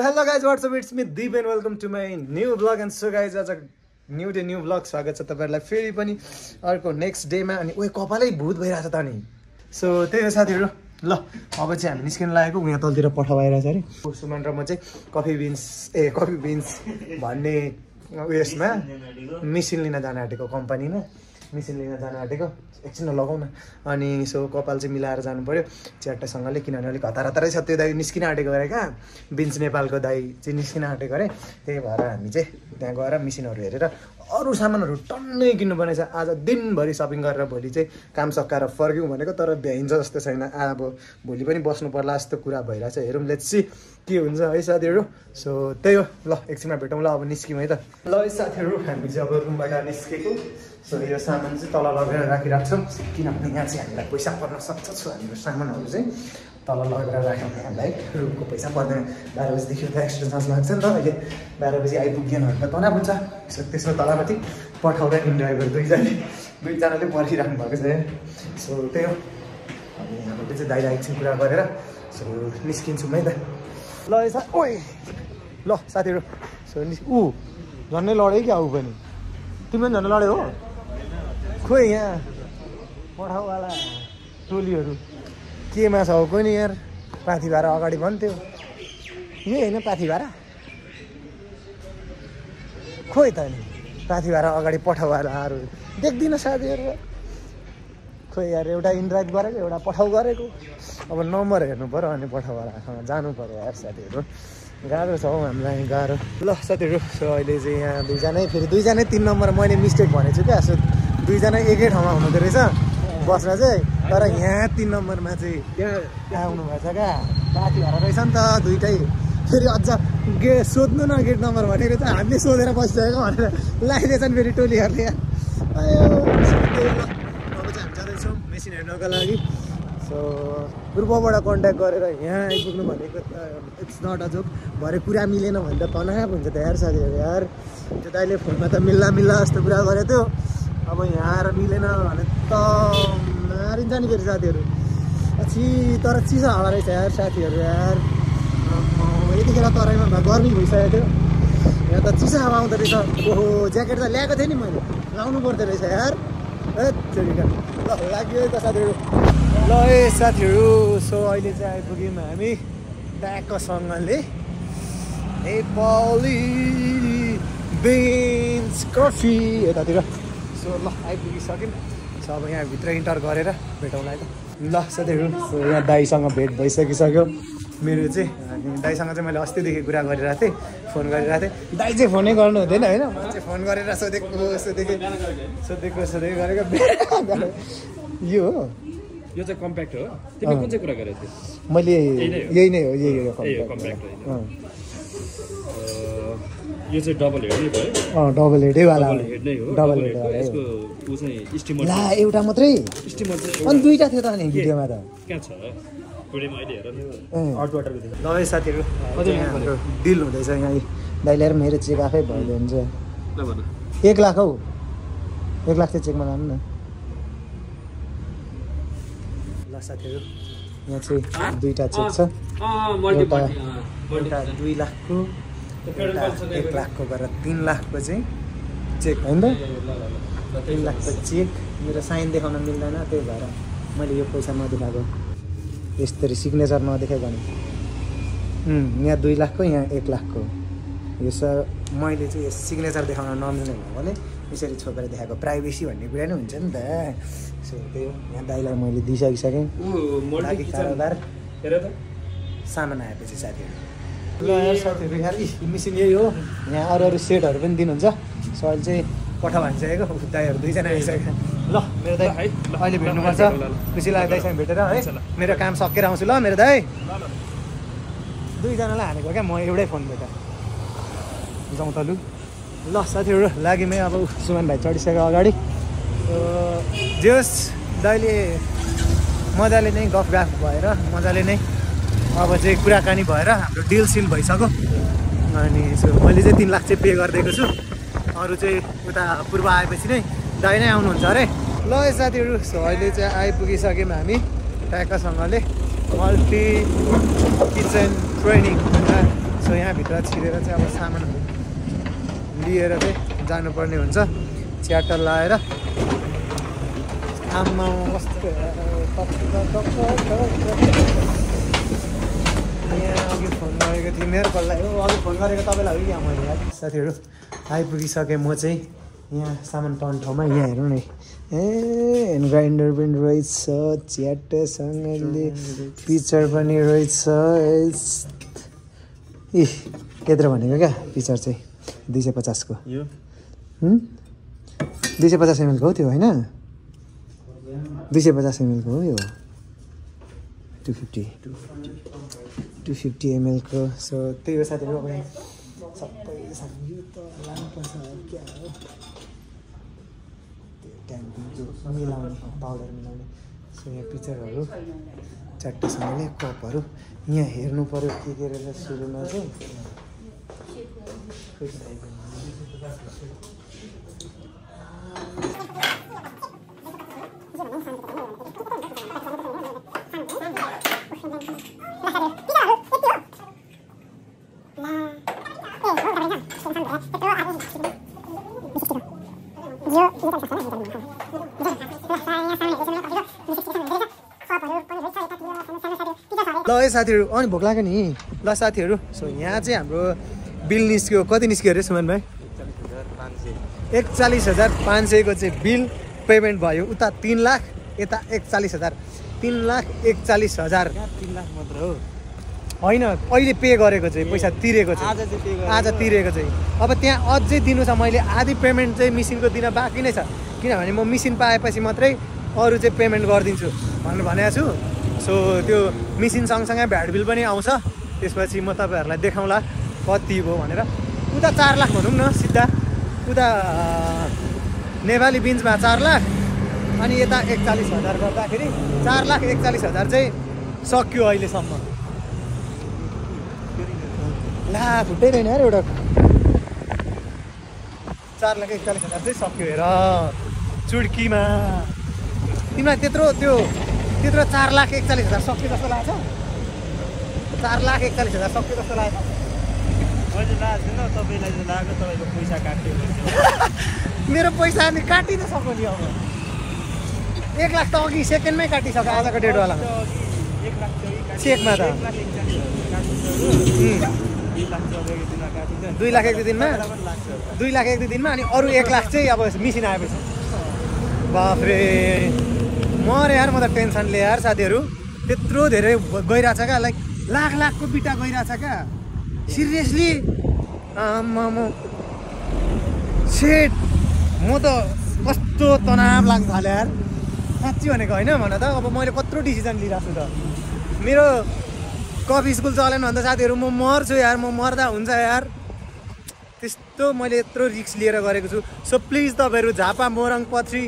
hello guys, what's up? It's me Deep and welcome to my new vlog. And so guys, आज new day new vlog स्वागत छ तपाईहरुलाई फेरि पनि अर्को नेक्स्ट डे मा। अनि ओइ कपालै भूत भइराछ त नि। सो त्यही हो साथीहरु, ल अब चाहिँ हामी निस्किन लागेको। यहाँ तलतिर पठा भइराछ अरे। सुमन र म चाहिँ कफी बिन्स भन्ने उयसमा मिसिन लिन जान आँटेको, कम्पनीमा मिसिन लिन जान आँटेको। एकछिन लगाउन। अनि सो कपाल चाहिँ मिलाएर जानु पर्यो च्याट्टसँगले, किनभने अलिक हतारै छ। त्यो दाइ निस्किन आँटेको अरे क्या, बिन्स नेपालको दाइ चाहिँ निस्किन आँटेको अरे। त्यही भएर हामी चाहिँ त्यहाँ गएर मिसिनहरू हेरेर अरू सामानहरू टन्नै किन्नुपर्ने छ। आज दिनभरि सपिङ गरेर भोलि चाहिँ काम सकाएर फर्क्यौँ भनेको, तर भ्याइन्छ जस्तो छैन। अब भोलि पनि बस्नु पर्ला जस्तो कुरा भइरहेछ। हेरौँ, लेट्स सी के हुन्छ है साथीहरू। सो त्यही हो, ल एकछिनमा भेटौँ ल। अब निस्क्यौँ है त। ल साथीहरू, हामी चाहिँ अब रुमबाट निस्केको। सो यो सामान चाहिँ तल लगेर राखिराख्छौँ, किनभने यहाँ चाहिँ हामीलाई पैसा पर्न सक्छ। सो हाम्रो सामानहरू चाहिँ तल लगेर राख्यौँ। हामीलाई रुमको पैसा पर्दैन। 12 बजीदेखि त एक्स्ट्रा चार्ज लाग्छ नि त। अहिले 12 बजी आइपुग्यौँ त तनाव हुन्छ। सो त्यसमा तलमाथि पठाउ र इन्ड्राइभर दुईजनाले पर्खिराख्नु भएको छ। सो त्यही हो, हामी हाम्रो चाहिँ दाइलाई एकछिन कुरा गरेर सो निस्किन्छौँ है त। ल ओइ ल साथीहरू, सो झन्नै लड्यो क्या। ऊ पनि तिमी पनि झन्नै लड्यो हो। खोइ यहाँ पठाउवाला टोलीहरू केमा छ हो कोनि यार। पाथी भाडा अगाडि भन्थ्यो, यो होइन पाथी भाडा। खोइ त नि पाथी भाडा अगाडि पठाउवालाहरू देख्दिनँ साथीहरू। खोइ यार, एउटा इन्ड्राइभ गरेको, एउटा पठाउ गरेको। अब नम्बर हेर्नु पऱ्यो अनि पठाउवालासँग जानु पऱ्यो यार साथीहरू। गाह्रो छ हौ हामीलाई, गाह्रो। ल साथीहरू, सो अहिले चाहिँ यहाँ दुईजना 3 नम्बर मैले मिस्टेक भनेको छु क्या। सो दुईजना एकै ठाउँमा हुनुहुँदो रहेछ बस्न चाहिँ, तर यहाँ 3 नम्बरमा चाहिँ त्यहाँ आउनु भएको छ क्या। पाथी भएर रहेछ नि त दुइटै। फेरि अझ सोध्नु न गेट नम्बर भनेको चाहिँ हामीले सोधेर बसिसकेको भनेर लगाइदिएछन् फेरि टोलीहरूले। अब चाहिँ हामी जाँदैछौँ मेसिन हेर्नको लागि। सो पूर्वबाट कन्ट्याक्ट गरेर यहाँ आइपुग्नु भनेको त इट्स नट अ जोक। भरे कुरा मिलेन भने त तनाव हुन्छ त यार साथीहरू। यार त्यो दाइले फोनमा त मिल्ला जस्तो कुरा गरेको थियो। अब यहाँ आएर मिलेन भने त मारिन्छ नि फेरि साथीहरू। तर चिसो हावा रहेछ यार साथीहरू। यार यतिखेर तराईमा गर्मी भइसकेको थियो, यहाँ त चिसो हावा आउँदो रहेछ। ओहो, ज्याकेट त ल्याएको थिएँ नि मैले, लाउनु पर्दो रहेछ यार। ल लाग्यो है त साथीहरू। ल है साथीहरू, सो अहिले चाहिँ आइपुग्यौँ हामी ट्याक्कसँगले नेपाली बिन्स कफी यतातिर। सो ल आइपुगिसक्यौँ। सो अब यहाँ भित्र इन्टर गरेर भेटौँला है त। ल साथीहरू, सो यहाँ दाइसँग भेट भइसकिसक्यो मेरो चाहिँ। अनि दाइसँग चाहिँ मैले अस्तिदेखि कुरा गरिरहेको थिएँ, फोन गरिरहेको थिएँ। दाइ चाहिँ फोनै गर्नु हुँदैन होइन, म चाहिँ फोन गरेर सोधेको गरेको। यो हो, यो चाहिँ कम्प्याक्ट हो। तिमीले कुन चाहिँ कुरा गरेको थियौ? मैले यही नै हो, यही हो कम्प्याक्ट। यो चाहिँ डबल हेड नै भयो। डबल हेडै वाला हो। हेड नै हो, डबल हेड यसको उ चाहिँ स्टिमर। ला एउटा मात्रै? स्टिमर चाहिँ अनि दुईटा थियो त नि भिडियोमा त। कहाँ छ भिडियोमा अहिले हेर नि। हट वाटरको दिन। ल है साथीहरू, हाम्रो डिल हुँदैछ यहाँ। दाइले र मेरो चेक आफै भइदियो हुन्छ। ल भन। 1 लाख हौ, 1 लाख चाहिँ चेकमा लानु न। ल साथीहरू, यहाँ चाहिँ दुईटा चेक छ। एउटा 2 लाखको, एउटा 1 लाखको गरेर 3 लाखको चाहिँ चेक होइन त। 3 लाखको चेक मेरो साइन देखाउन मिल्दैन, त्यही भएर मैले यो पैसा नदेखाएको। यसरी सिग्नेचर नदेखाएको नि। यहाँ 2 लाखको, यहाँ 1 लाखको। यो मैले चाहिँ यस सिग्नेचर देखाउन नमिल्ने भयो भने यसरी छोपेर देखाएको। प्राइभेसी भन्ने कुरा नै हुन्छ नि त। सो त्यही हो, यहाँ दाइलाई मैले दिइसकिसकेँ। बाँकी कारोबार सामान आएपछि साथीहरू। ल यार साथीहरू, यार मिसिन यही हो। यहाँ अरू सेटहरू पनि दिनुहुन्छ। सो अहिले चाहिँ पठा भनिसकेको, दाइहरू 2जना आइसक्यो। ल मेरो दाइ अहिले भेट्नुपर्छ। खुसी लाग्यो दाइसँग भेटेर है। मेरो काम सकेर आउँछु ल मेरो दाइ। 2जनालाई हानेको क्या म, एउटै फोन भेट जाउँ त लु। ल साथीहरू लाग्यौँ है। अब सुमन भाइ चढिसक्यो अगाडि। जे होस्, दाइले मजाले नै गफ भएर मजाले नै अब चाहिँ कुराकानी भएर हाम्रो डिल सिल भइसक्यो। अनि सो मैले चाहिँ 3 लाख चाहिँ पे गरिदिएको छु। अरू चाहिँ उता पूर्व आएपछि नै दाइ नै आउनुहुन्छ अरे। ल साथीहरू, सो अहिले चाहिँ आइपुगिसक्यौँ हामी ट्याक्कसँगले मल्टी किचन ट्रेनिङ सो यहाँभित्र छिरेर चाहिँ अब सामानहरू लिएर चाहिँ जानुपर्ने हुन्छ च्याटर लाएर आमा कस्तो यहाँ अघि फोन गरेको थिएँ मेरो कसलाई हो अघि फोन गरेको तपाईँलाई हो कि यहाँ मैले साथीहरू आइपुगिसकेँ म चाहिँ यहाँ सामान पाउने ठाउँमा यहाँ हेर्नु नि ह्यान्ड ग्राइन्डर पनि रहेछ च्याटसँगले पिक्चर पनि रहेछ इ यत्रो भनेको क्या पिक्चर चाहिँ 250 को 250 ml को हो त्यो होइन 250 ml को हो यो 250 ml को सो त्यही हो साथीहरू अब सबै यो त लानुपर्छ क्या हो त्यो मिलाउने पाउडर मिलाउने सो यहाँ पिक्चरहरू च्याटसँगले कपहरू यहाँ हेर्नु पऱ्यो के रहेछ सुरुमा चाहिँ ल है साथीहरू अनि भोक लाग्यो नि ल साथीहरू सो यहाँ चाहिँ हाम्रो बिल निस्क्यो कति निस्क्यो अरे सुमन भाइ 41,500 को चाहिँ बिल पेमेन्ट भयो उता 3 लाख यता 41,000 3,41,000 3 लाख मात्र हो होइन अहिले पे गरेको चाहिँ पैसा तिरेको चाहिँ आज तिरेको चाहिँ अब त्यहाँ अझै दिनु छ मैले आधी पेमेन्ट चाहिँ मिसिनको दिन बाँकी नै छ किनभने म मिसिन पाएपछि मात्रै अरू चाहिँ पेमेन्ट गरिदिन्छु भनेको छु सो त्यो मिसिन सँगसँगै भ्याट बिल पनि आउँछ त्यसपछि म तपाईँहरूलाई देखाउँला कति भयो भनेर उता 4 लाख भनौँ न सिधा उता नेपाली बिन्चमा 4 लाख अनि यता 41,000 गर्दाखेरि 4,41,000 चाहिँ सक्यो अहिलेसम्म ला फुट्दै रहेन यार एउटा 4,41,000 चाहिँ सक्यो हेर चुड्कीमा तिमीलाई त्यत्रो 4,41,000 सक्यो जस्तो लाग्छ 4,41,000 सक्यो जस्तो लाग्छ मैले लाग्दैन तपाईँलाई चाहिँ लाग्यो तपाईँको पैसा काट्यो मेरो पैसा अनि काटिन सक्यो नि अब 1 लाख त अघि सेकेन्डमै काटिसक्यो आजको डेटवाला 1 लाख चेकमा त 2 लाख एक दिनमा 2 लाख एक दिनमा अनि अरू 1 लाख चाहिँ अब मिसिन आएपछि बाफ्रे मरे यार म त टेन्सनले यार साथीहरू त्यत्रो धेरै गइरहेछ क्या लाइक लाखको बिटा गइरहेछ क्या सिरियसली सेट म त कस्तो तनाव लाग्नु थाल्यो यार साँच्ची भनेको होइन भन त अब मैले कत्रो डिसिजन लिइरहेको छु त मेरो कफी स्कुल चलेन भने त साथीहरू म मर्छु यार म मर्दा हुन्छ यार त्यस्तो मैले यत्रो रिस्क लिएर गरेको छु सो प्लिज तपाईँहरू झापा मोरङ पथरी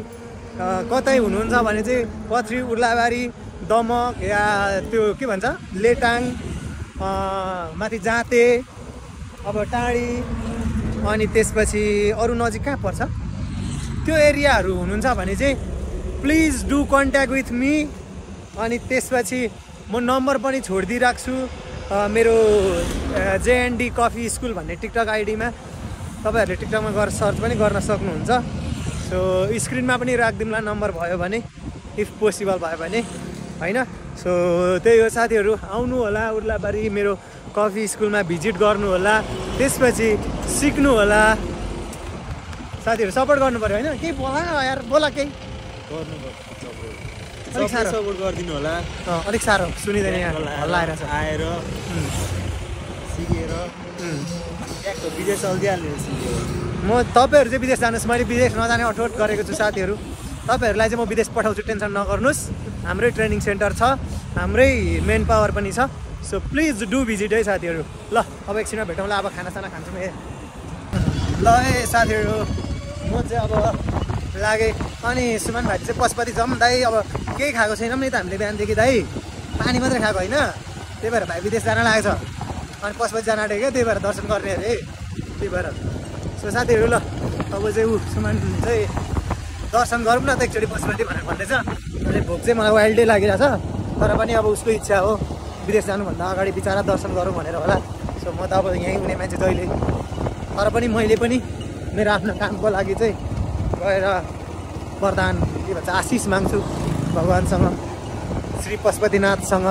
कतै हुनुहुन्छ भने चाहिँ पथरी उर्लाबारी दमक या त्यो के भन्छ लेटाङ माथि जाँते अब टाढी अनि त्यसपछि अरू नजिक कहाँ पर्छ त्यो एरियाहरू हुनुहुन्छ भने चाहिँ please do contact with me अनि त्यसपछि म नम्बर पनि छोडिदिइराख्छु छु मेरो जेएनडी कफी स्कुल भन्ने टिकटक आइडीमा तपाईँहरूले टिकटकमा गएर सर्च पनि गर्न सक्नुहुन्छ सो स्क्रिनमा पनि राखिदिउँला नम्बर भयो भने इफ पोसिबल भयो भने होइन सो त्यही हो साथीहरू आउनु होला उर्लाबारी मेरो कफी स्कुलमा भिजिट गर्नु होला त्यसपछि सिक्नु होला साथीहरू सपोर्ट गर्नु पर्यो होइन केही बोला यार बोला केही अलिक साह्रो सपोर्ट गरिदिनु होला अलिक साह्रो सुनिँदैन यहाँ हल्ला आएर आएर सिकेर विदेश चल्दिहाल्ने म तपाईँहरू चाहिँ विदेश जानुहोस् मैले विदेश नजाने अठोट गरेको छु साथीहरू तपाईँहरूलाई चाहिँ म विदेश पठाउँछु टेन्सन नगर्नुहोस् हाम्रै ट्रेनिङ सेन्टर छ हाम्रै मेन पावर पनि छ सो प्लिज डु भिजिट है साथीहरू ल अब एकछिनमा भेटौँला अब खानासाना खान्छौँ ए ल है साथीहरू म चाहिँ अब लागेँ अनि सुमन भाइ चाहिँ पशुपति जाउँ दाइ अब केही खाएको छैनौँ नि त हामीले बिहानदेखि दाइ पानी मात्रै खाएको होइन त्यही भएर भाइ विदेश जान लागेको छ अनि पशुपति जान आँटेको क्या त्यही भएर दर्शन गर्ने अरे त्यही भएर सो साथीहरू ल अब चाहिँ सुमन चाहिँ दर्शन गरौँ न त एकचोटि पशुपति भनेर भन्दैछ अनि भोक चाहिँ मलाई वाइल्डै लागिरहेछ तर पनि अब उसको इच्छा हो विदेश जानुभन्दा अगाडि बिचरा दर्शन गरौँ भनेर होला सो म त अब यहीँ हुने मान्छे जहिले, तर पनि मैले पनि मेरो आफ्नो कामको लागि चाहिँ गएर वरदान के भन्छ आशिष माग्छु भगवान्सँग, श्री पशुपतिनाथसँग।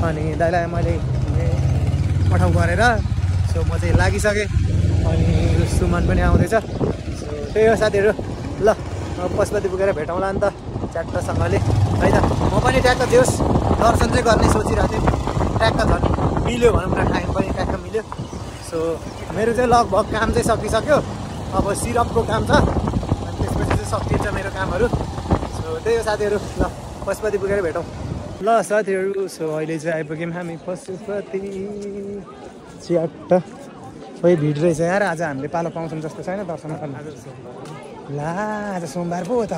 अनि दाइलाई मैले पठाउ गरेर सो म चाहिँ लागिसकेँ। अनि सुमन पनि आउँदैछ। सो त्यही हो साथीहरू, ल पशुपति पुगेर भेटौँला नि त ट्र्याक्टरसँगले है त। म पनि ट्र्याक्टर जेहोस् दर्शन चाहिँ गर्ने सोचिरहेको थिएँ। ट्र्याक्टर झन् मिल्यो भनौँ न, टाइम पनि ट्र्याक्टर मिल्यो। सो मेरो चाहिँ लगभग काम चाहिँ सकिसक्यो। अब सिरपको काम छ, अनि त्यसपछि चाहिँ सकिन्छ मेरो कामहरू। सो त्यही हो साथीहरू, ल पशुपति पुगेर भेटौँ। ल साथीहरू, सो अहिले चाहिँ आइपुग्यौँ हामी पशुपति च्याट्ट। खोइ भिड रहेछ यार, आज हामीले पालो पाउँछौँ जस्तो छैन दर्शन गर्न। ला आज सोमबार पो हो त,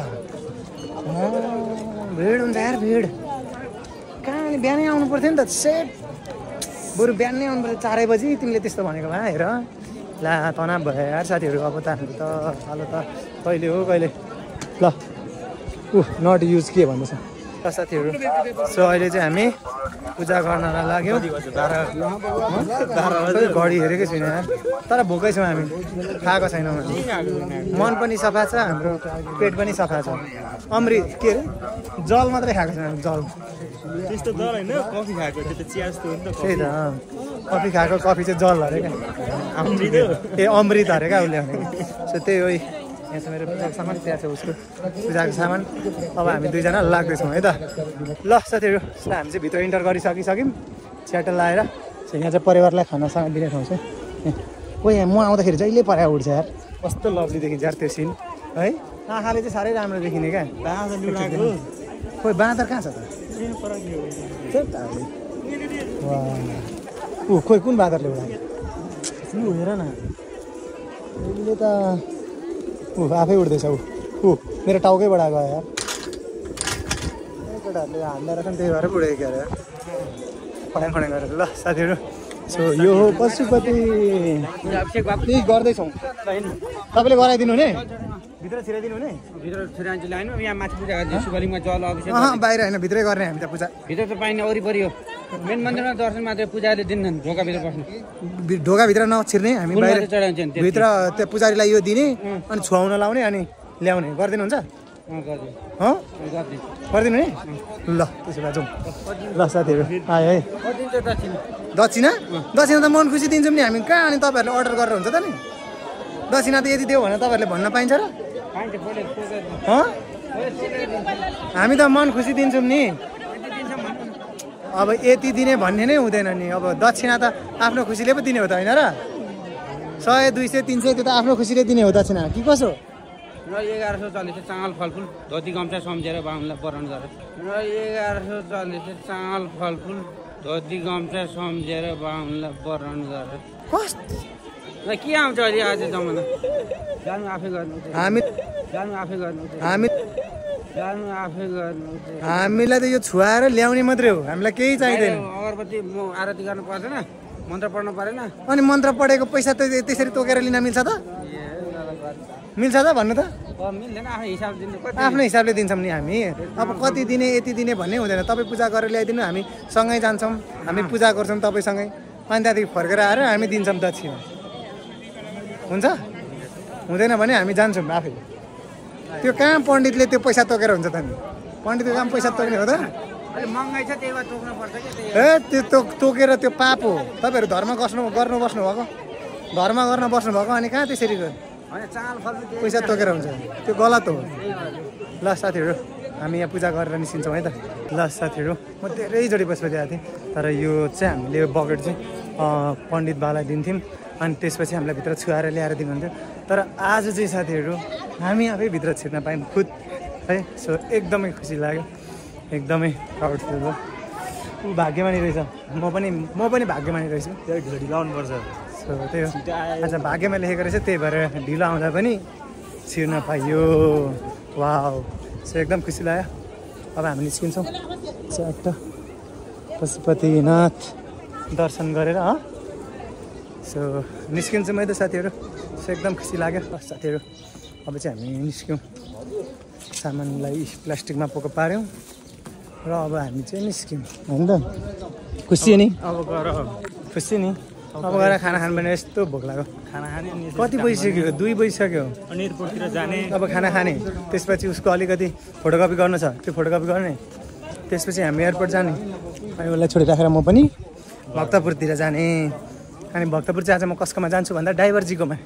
भिड हुन्छ यार भिड। कहाँ बिहानै आउनु पर्थ्यो नि त, सेट बरु बिहानै आउनु पर्थ्यो 4 बजी। तिमीले त्यस्तो भनेको भए हेर, ला तनाव भयो यार साथीहरू। अब त हामी त पालो त कहिले हो कहिले। ल नट युज के भन्दैछ साथीहरू। सो अहिले चाहिँ हामी पूजा गर्नलाई लाग्यौँ। घडी हेरेकै छैन यार, तर भोकै छौँ हामी, खाएको छैनौँ हामी। मन पनि सफा छ हाम्रो, पेट पनि सफा छ। अमृत के अरे जल मात्रै खाएको छैन, जल। त्यस्तो जल होइन, कफी खाएको, त्यो त चिया जस्तो हो नि त। त्यही त, कफी खाएको, कफी चाहिँ जल अरे क्या, ए अमृत अरे क्या उसले भनेको। सो त्यही हो, यहाँ छ मेरो पूजाको सामान, त्यहाँ छ उसको पूजाको सामान। अब हामी दुईजना लाग्दैछौँ है त। ल साथीहरू, हामी चाहिँ भित्र इन्टर गरिसकिसक्यौँ च्याटल लाएर। यहाँ चाहिँ परिवारलाई खानासँग दिने ठाउँ छ। ओ यहाँ म आउँदाखेरि जहिले परा उठ्छ यार, कस्तो लभली देखिन्छ यार त्यो सिन है। आँखाले चाहिँ साह्रै राम्रो देखिने क्या। खोइ बाँदर कहाँ छ त? खोइ कुन बाँदरले उडायो हेर न, उसले त आफै उड्दैछ। मेरो टाउकैबाट गयो यार, केटाहरूले हान्दा रहेछ नि, त्यही भएर उडेको क्या अरे खड्याङ खड्याङ गरेर। ल साथीहरू, सो यो हो पशुपति। त्यही गर्दैछौँ, तपाईँले गराइदिनु हुने, भित्र छिराइदिनु हुने। भित्र छिराइन्छ लाइन यहाँ माथि पूजा गर्ने शिवलिङ्गमा जल अभिषेक। बाहिर होइन, भित्रै गर्ने हामी त पूजा। भित्र त पाइने वरिपरि हो, मेन मन्दिरमा दर्शन मात्रै पूजाले दिन्छन्। ढोकाभित्र बस्नु, ढोकाभित्र नछिर्ने, हामी बाहिर चढाउँछ भित्र त्यो पुजारीलाई यो दिने, अनि छुवाउन लाउने अनि ल्याउने। गरिदिनुहुन्छ? गरिदिनु नि। ल त्यसो भए जाउँ। ल साथीहरू आयो है। दक्षिणा? दक्षिणा त मन खुसी दिन्छौँ नि हामी, कहाँ अनि तपाईँहरूले अर्डर गरेर हुन्छ त नि? दक्षिणा त यति देऊ भनेर तपाईँहरूले भन्न पाइन्छ र? हामी त मन खुसी दिन्छौँ नि। अब यति दिने भन्ने नै हुँदैन नि। अब दक्षिणा त आफ्नो खुसीले पो दिने हो त होइन र? 100, 200, 300 त्यो त आफ्नो खुसीले दिने हो दक्षिणा कि कसो? र 1140 चामल फलफुल धोती गम्छा सम्झेर बाहुनलाई वरण गरे। र 1140 चामल फलफुल धोती गम्छा सम्झेर बाहुनलाई वरण गरे। र के आउँछ अहिले आज जमाना? जानु आफै गर्नु, हामी जानु आफै गर्नु, हामी जानु आफै गर्नु। हामीलाई त यो छुवाएर ल्याउने मात्रै हो, हामीलाई केही चाहिँदैन। अगरबत्ती आरती गर्नु पर्दैन, मन्त्र पढ्नु परेन। अनि मन्त्र पढेको पैसा त त्यसरी तोकेर लिन मिल्छ त? मिल्छ त भन्नु त? मिल्दैन, आफ्नो हिसाब दिनु। आफ्नो हिसाबले दिन्छौँ नि हामी। अब कति दिने यति दिने भन्ने हुँदैन। तपाईँ पूजा गरेर ल्याइदिनु, हामी सँगै जान्छौँ, हामी पूजा गर्छौँ तपाईँसँगै, अनि त्यहाँदेखि फर्केर आएर हामी दिन्छौँ दक्षिणा। हुन्छ? हुँदैन भने हामी जान्छौँ आफै। त्यो कहाँ पण्डितले त्यो पैसा तोकेर हुन्छ त नि? पण्डितको काम पैसा तोक्ने हो त? महँगाइ छ त्यही भएर तोक्नु पर्छ कि। त्यो तोकेर त्यो पाप हो। तपाईँहरू धर्म गर्नु बस्नुभएको, धर्म गर्न बस्नुभएको, अनि कहाँ त्यसरी पैसा तोकेर हुन्छ? त्यो गलत हो। ल साथीहरू, हामी यहाँ पूजा गरेर निस्किन्छौँ है त। ल साथीहरू, म धेरैचोटि पशुपति आएको थिएँ, तर यो चाहिँ हामीले बकेट चाहिँ पण्डित बालाई दिन्थ्यौँ, अनि त्यसपछि हामीलाई भित्र छुवाएर ल्याएर दिनुहुन्थ्यो। तर आज चाहिँ साथीहरू हामी आफै भित्र छिर्न पायौँ खुद है। सो एकदमै खुसी लाग्यो, एकदमै प्राउड फिल भयो। ऊ भाग्यमानी रहेछ, म पनि भाग्यमानी रहेछु। ढिलो आउनुपर्छ। सो त्यही हो, आज भाग्यमा लेखेको रहेछ, त्यही भएर ढिलो आउँदा पनि छिर्न पाइयो। वाउ, सो एकदम खुसी लाग्यो। अब हामी निस्किन्छौँ च्याट्ट पशुपतिनाथ दर्शन गरेर। सो निस्किन्छौँ है त साथीहरू। सो एकदम खुसी लाग्यो साथीहरू। अब चाहिँ हामी निस्क्यौँ, सामानलाई प्लास्टिकमा पोको पार्यौँ र अब हामी चाहिँ निस्क्यौँ होइन त? खुसी नि? अब गएर खुसी नि? अब गएर खाना खानु भने यस्तो भोक लाग्यो खाना खाने अनि कति बजिसक्यो 2 बजिसक्यो अनि एयरपोर्टतिर जाने अब खाना खाने त्यसपछि उसको अलिकति फोटोकपी गर्नु छ त्यो फोटोकपी गर्ने त्यसपछि हामी एयरपोर्ट जाने अनि उसलाई छोडिराखेर म पनि भक्तपुरतिर जाने अनि भक्तपुर चाहिँ आज म कसकोमा जान्छु भन्दा ड्राइभरजीकोमा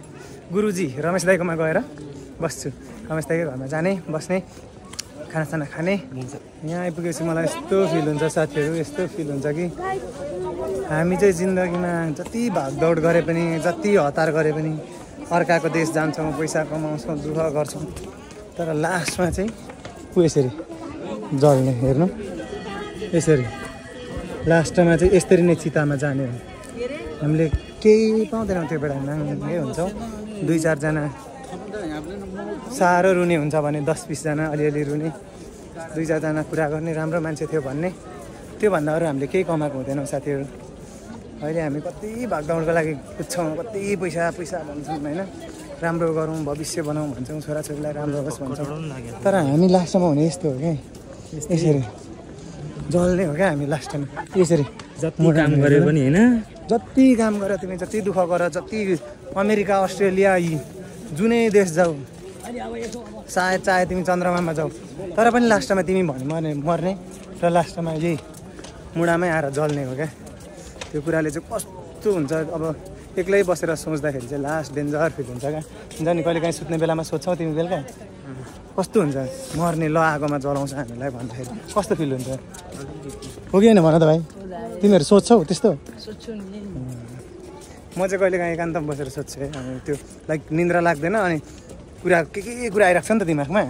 गुरुजी रमेश दाईकोमा गएर बस्छु रमेश दाईको घरमा जाने बस्ने खानासाना खाने यहाँ आइपुगेपछि मलाई यस्तो फिल हुन्छ साथीहरू यस्तो फिल हुन्छ कि हामी चाहिँ जिन्दगीमा जति भागदौड गरे पनि जति हतार गरे पनि अर्काको देश जान्छौँ पैसा कमाउँछौँ दुःख गर्छौँ तर लास्टमा चाहिँ यसरी जल्ने हेर्नु यसरी लास्टमा चाहिँ यसरी नै चितामा जाने हो हामीले केही पाउँदैनौँ त्यो बेला नाङ्गै हुन्छौँ 2-4 जना साह्रो रुने हुन्छ भने 10-20 जना अलिअलि रुने 2-4 जना कुरा गर्ने राम्रो मान्छे थियो भन्ने त्योभन्दा अरू हामीले केही कमाएको हुँदैनौँ साथीहरू अहिले हामी कति भागदौडको लागि कुद्छौँ कति पैसा भन्छौँ होइन राम्रो गरौँ भविष्य बनाऊँ भन्छौँ छोराछोरीलाई राम्रो होस् भन्छौँ तर हामी लास्टमा हुने यस्तो हो क्या यसरी जल्ने हो क्या हामी लास्टमा यसरी जति काम गरे पनि हैन जति काम गर तिमी जति दुःख गर जति अमेरिका अस्ट्रेलिया जुनै देश जाऊ सायद चाहे तिमी चन्द्रमामा जाऊ तर पनि लास्टमा तिमी भने मर्ने र लास्टमा यही मुढामै आएर जल्ने हो क्या त्यो कुराले चाहिँ कस्तो हुन्छ अब एक्लै बसेर सोच्दाखेरि चाहिँ लास्ट डेन्जर फिल हुन्छ क्या जाने कहिले काहीँ सुत्ने बेलामा सोध्छौ तिमी बेलुका कस्तो हुन्छ मर्ने ल आगोमा जलाउँछ हामीलाई भन्दाखेरि कस्तो फिल हुन्छ हो कि होइन भन त भाइ तिमीहरू सोध्छौ त्यस्तो म चाहिँ कहिले काहीँ एकान्तमा बसेर सोध्छु है अनि त्यो लाइक निन्द्रा लाग्दैन अनि कुरा के कुरा आइरहेको छ नि त दिमागमा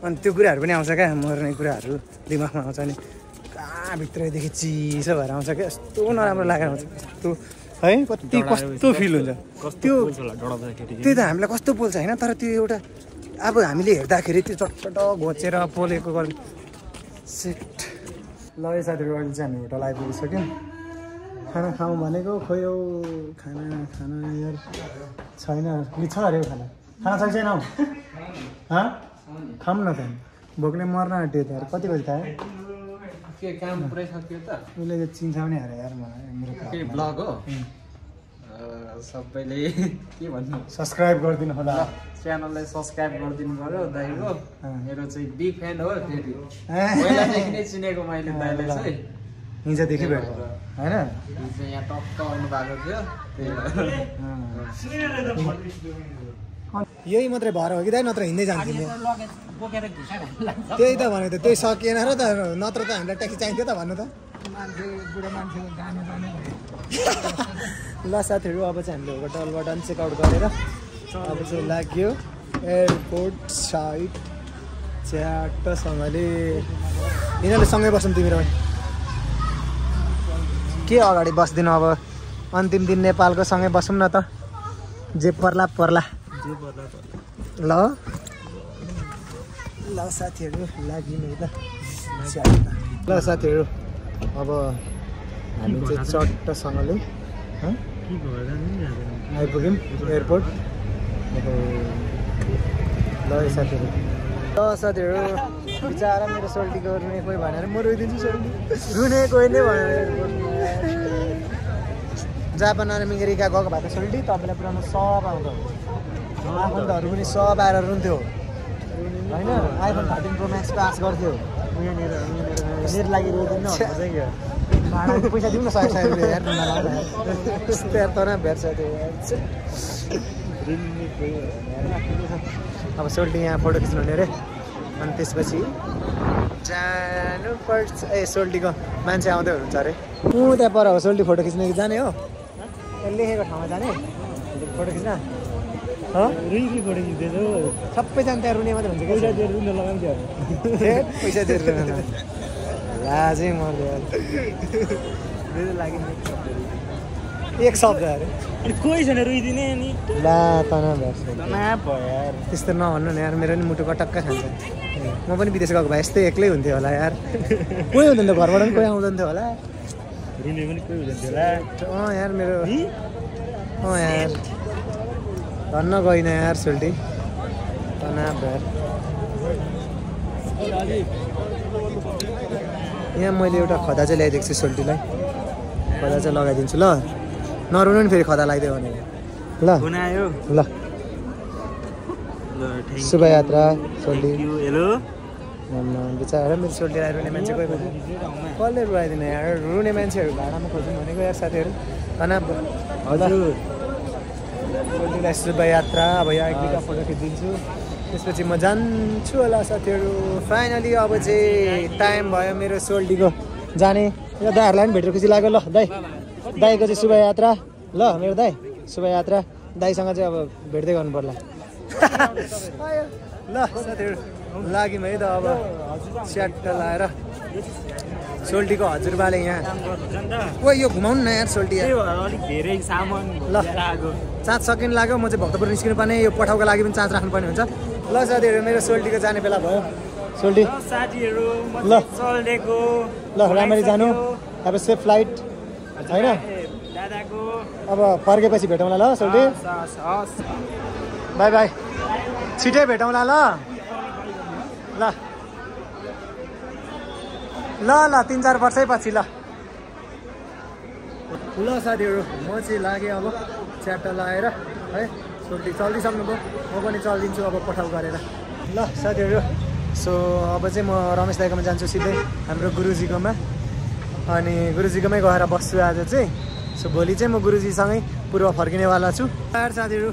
अनि त्यो कुराहरू पनि आउँछ क्या मर्ने कुराहरू दिमागमा आउँछ अनि कहाँ भित्रैदेखि चिसो भएर आउँछ क्या यस्तो नराम्रो लागेर आउँछ कस्तो है कस्तो फिल हुन्छ त्यो त्यही त हामीलाई कस्तो पोल्छ होइन तर त्यो एउटा अब हामीले हेर्दाखेरि त्यो चटपट घोचेर पोलेको गर्नु सेट ल है साथीहरू अहिले चाहिँ हामी होटल आइपुगिसक्यौँ खाना खाऊँ भनेको खोइ हौ खाना यार छैन कि छ अरे खाना छ कि छैन हौ खाऊँ न त भोकले मर्न आँट्यो त यार कति बजी थाहा के काम पुरै सक्यो त उसले चाहिँ चिन्छ पनि अरे यार मलाई मेरो के ब्लग हो सबैले के भन्नु सब्सक्राइब गरिदिनु होला च्यानललाई सब्सक्राइब गरिदिनु पर्यो दाइको मेरो चाहिँ बिग फ्यान हो फेरि पहिलादेखि नै चिनेको मैले दाइलाई चाहिँ हिजोदेखि भेट होइन यहाँ टक्क आउनु भएको थियो यही मात्रै भएर हो कि दाइ नत्र हिँड्दै जान्थ्यो त्यही त भनेको त त्यही सकिएन र त नत्र त हामीलाई ट्याक्सी चाहिन्थ्यो त भन्नु त ल साथीहरू अब चाहिँ हामीले होटलबाट पनि चेकआउट गरेर अब चाहिँ लाग्यो एयरपोर्ट साइड च्याटसँगले यिनीहरूले सँगै बस्छौँ तिमीहरू के अगाडि बस्दिनँ अब अन्तिम दिन नेपालको सँगै बसौँ न त जे पर्ला पर्ला ल साथीहरू लाग्ने त ल साथीहरू अब हामी चाहिँ चट्टसँगले आइपुग्यौँ एयरपोर्ट ल साथीहरू बिचरा मेरो सोल्टीको रुने कोही भनेर म रोइदिन्छु सोल्टी रुने कोही नै भनेर जापान अमेरिका गएको भएको सोल्टी तपाईँलाई पुरानो सब आउँदो आफन्तहरू पनि सब आएर रुन्थ्यो होइन आइफोन 13 प्रो म्याक्स पास गर्थ्यो मेरो लागि रोइदिनु भाडा पैसा दिउँ न 100 रुपियाँ यार यस्तो यार तर भेट्छ त्यो अब सोल्टी यहाँ फोटो खिच्नु हुने अरे अनि त्यसपछि जानु पर्छ सोल्टीको मान्छे आउँदै हुनुहुन्छ अरे त्यहाँ पर हो सोल्टी फोटो खिच्ने जाने हो लेखेको ठाउँमा जाने फोटो खिच्न फोटो खिच्दैछ सबैजना त्यहाँ रुने मात्रै हुन्छ पैसा दिएर रुन लगाउँथ्यो पैसा दिएर लाजै मर्दै लागि एक शब्द अरे अनि कोही छैन रुइदिने नि ला तनाव यार त्यस्तो नभन्नु न यार मेरो नि मुटु कटक्क खान्छ म पनि विदेश गएको भए यस्तै एक्लै हुन्थ्यो होला यार कोही हुँदैन घरबाट पनि कोही आउँदैन थियो होला रुने पनि कोही हुँदैन थियो होला यार मेरो यार धन्न गइन यार सोल्टी तनाव यार यहाँ मैले एउटा खदा चाहिँ ल्याइदिएको छु सोल्टीलाई खदा चाहिँ लगाइदिन्छु ल नरुनु नि फेरि खदा लाग्दै भने ल बनायो ल ल thank Shubhyatra Soaltee you hello बिचरा मेरो सोल्टी आएर रुने मान्छे कोही पनि कसले रुवाइदिने यार रुने मान्छेहरू भाडामा खोज्नु भनेको यार साथीहरू तनाव हजुर सोल्टीलाई शुभयात्रा अब यहाँ एक दुईवटा फोटो खिचिदिन्छु त्यसपछि म जान्छु होला साथीहरू फाइनली अब चाहिँ टाइम भयो मेरो सोल्टीको जाने यो दाईहरूलाई पनि भेटेर खुसी लाग्यो ल दाईको चाहिँ शुभयात्रा ल मेरो दाई शुभयात्रा दाईसँग चाहिँ अब भेट्दै गर्नु पर्ला ल साथीहरू लाग्यौँ है त अब स्याट्ट लाएर सोल्टीको हजुरबाले यहाँ ओ यो घुमाउनु न यार सोल्टी अलिक धेरै सामान ल 5 सेकेन्ड लाग्यो म चाहिँ भक्तपुर निस्किनु पर्ने यो पठाउको लागि पनि चार्ज राख्नुपर्ने हुन्छ ल साथीहरू मेरो सोल्टीको जाने बेला भयो सोल्टी साथीहरू ल चल्डेको ल राम्ररी जानु अब सेफ फ्लाइट होइन दादाको अब फर्केपछि भेटौँला ल सोल्टी बाई बाई छिटै भेटौँला ल ल ल ल 3-4 वर्षै पछि ल ल साथीहरू म चाहिँ लागेँ अब च्याट्टा लगाएर है सोल्टी चल्दिसक्नुभयो म पनि चल्दिन्छु अब पठाउ गरेर ल साथीहरू सो अब चाहिँ म रमेश दाइकोमा जान्छु सिधै हाम्रो गुरुजीकोमा अनि गुरुजीकोमै गएर बस्छु आज चाहिँ सो भोलि चाहिँ म गुरुजीसँगै पूर्व फर्किनेवाला छु साथीहरू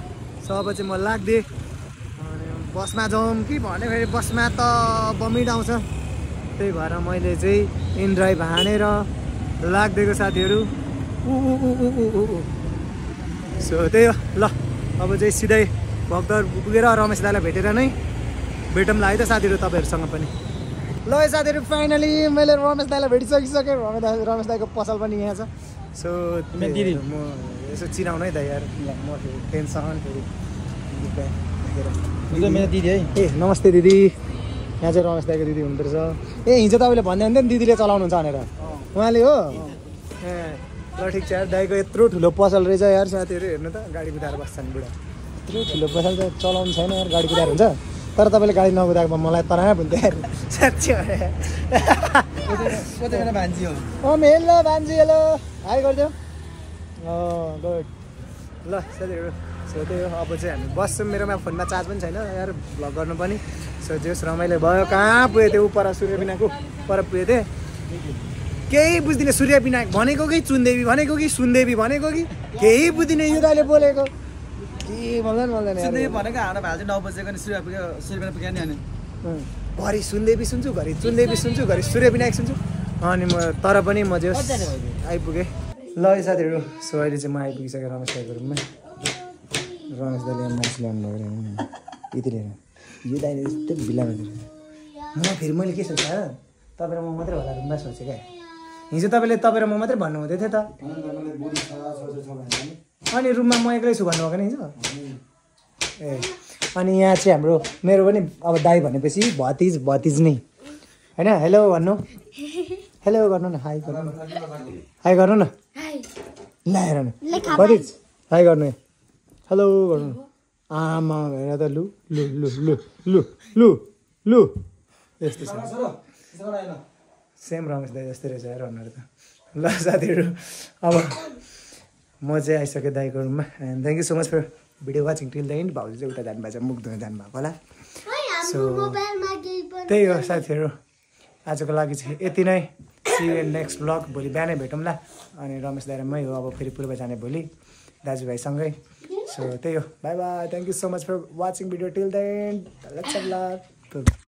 सो अब चाहिँ म लाग्दिएँ अनि बसमा जाउँ कि भने फेरि बसमा त बमिट आउँछ त्यही भएर मैले चाहिँ इनड्राइभ हानेर लाग्दिएको साथीहरू सो त्यही हो ल अब चाहिँ सिधै भक्तपुर पुगेर रमेश दाइलाई भेटेर नै भेटौँला है त साथीहरू तपाईँहरूसँग पनि ल साथीहरू फाइनली मैले रमेश दाइलाई भेटिसकिसकेँ रमेश दाइको पसल पनि यहाँ छ सो दिदी म यसो चिनाउनु है त यार म टेन्सन फेरि मेरो दिदी है ए नमस्ते दिदी यहाँ चाहिँ रमेश दाइको दिदी हुनुहुँदो रहेछ ए हिजो तपाईँले भन्दै हुन्थ्यो नि दिदीले चलाउनुहुन्छ भनेर उहाँले हो ए ल ठिक छ यार दाइको यत्रो ठुलो पसल रहेछ यार साथीहरू हेर्नु त गाडी कुदाएर बस्छ नि बुढा यत्रो ठुलो पसल त चलाउनु छैन यार गाडी कुदाएर हुन्छ तर तपाईँले गाडी नकुदाएको मलाई तनाव हुन्थ्यो यार साँच्चै भान्जी हो हेलो भान्जी हेलो हाई गरिदियो गुड ल साथीहरू सो त्यही हो अब चाहिँ हामी बस्छौँ मेरोमा फोनमा चार्ज पनि छैन यार भ्लग गर्नु पनि सो जेस रमाइलो भयो कहाँ पुगेको थियो पर सूर्य विनायकको पर पुगेको थिएँ केही बुझ्दिनँ सूर्य विनायक भनेको कि चुनदेवी भनेको कि सुनदेवी भनेको कि केही बुझ्दिनँ यो दाइले बोलेको के बोल्दैन भनेको हाडा भाजी 9 बजेको नि सूर्य विनायक पुग्यो नि अनि घरि सुनदेवी सुन्छु घरि चुनदेवी सुन्छु घरि सूर्य विनायक सुन्छु अनि म तर पनि म जेस आइपुगेँ ल साथीहरू सो अहिले चाहिँ म आइपुगिसकेँ रमेश दाइको रुममा रमेश दाइले मान्छे ल्याउनु भएको यति लिएर यो दाइले यस्तै भिला म फेरि मैले के सोचेँ तपाईँ र म मात्रै होला रुममा सोचेँ क्या हिजो तपाईँ र म मात्रै भन्नु हुँदै थियो त अनि रुममा म एक्लै छु भन्नुभएको नि हिजो ए अनि यहाँ चाहिँ हाम्रो मेरो पनि अब दाई भनेपछि भतिज नै होइन हेलो भन्नु हेलो गर्नु न हाई गर्नु न हाई गर्नु न ल हेर न भतिज हाई गर्नु हेलो गर्नु आमा हेर त लु लु लु लु लु लु लु यस्तो छ सेम रमेश दाई जस्तै रहेछ यार अनुहार त ल साथीहरू अब म चाहिँ आइसकेँ दाइको रुममा and thank you so much for video watching till the end भाउजू चाहिँ उता जानुभएको छ मुख धुन जानुभएको होला सो त्यही हो साथीहरू आजको लागि चाहिँ यति नै see you in next blog भोलि बिहानै भेटौँला अनि रमेश दाइ र मै हो अब फेरि पूर्व जाने भोलि दाजुभाइसँगै सो त्यही हो bye bye thank you so much for watching video till the end let's